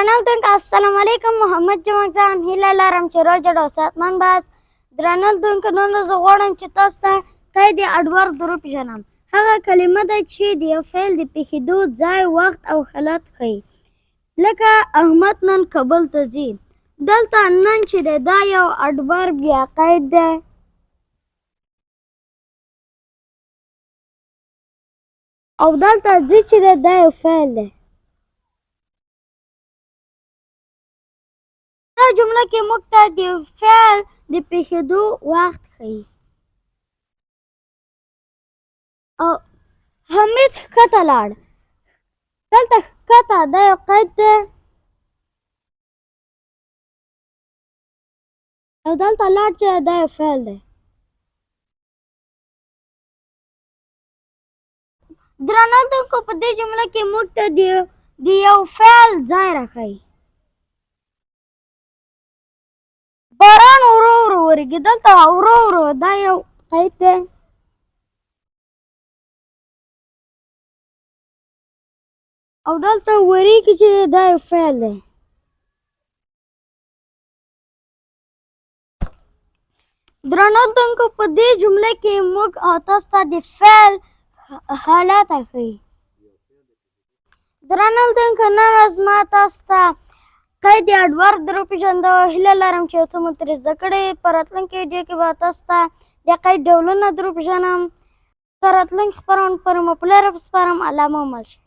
درنو لیدونکو السلام علیکم، محمد جمعه ځان، هیله لرم چې روغ جوړ او صحتمند به یاست. درنو لیدونکو، نن زه غواړم چې تاسو ته قید adverb در وپېژنم. هغه کلمه ده چې د یو فعل د پېښېدو ځای، وخت او حالت ښیي. لکه احمد نن کابل ته ځي. دلته نن چې دی دا یو adverb یا قید دی. او دلته ځي چې دی دا یو فعل دی. دا جمله کې موږ ته د فعل د پېښېدو وخت ښیي. او حمید ښکته لاړ. دلته ښکته دا یو قید دی او دلته لاړ چې دا یو فعل دی. درنو لیدونکو، په دې جمله کې موږ ته د یو فعل ځای راښیي. باران ورو ورو ورېږي. دلته ورو ورو دا یو قید دی او دلته ورېږي چې دا یو فعل دی. درنو لیدونکو، په دې جمله کې موږ او تاسو ته د فعل حالت ښیي. درنو لیدونکو، نن ورځ ما تاسو ته قید adverb در وپېژنده. هیله لرم چې یو څه مو ترې زده کړي. په راتلونکي ویډیو کې به تاسو ته د قید ډولونه در وپېژنم. تر راتلونکي خپرونې پورې مو په لاره سپارم. الله مو مل شي.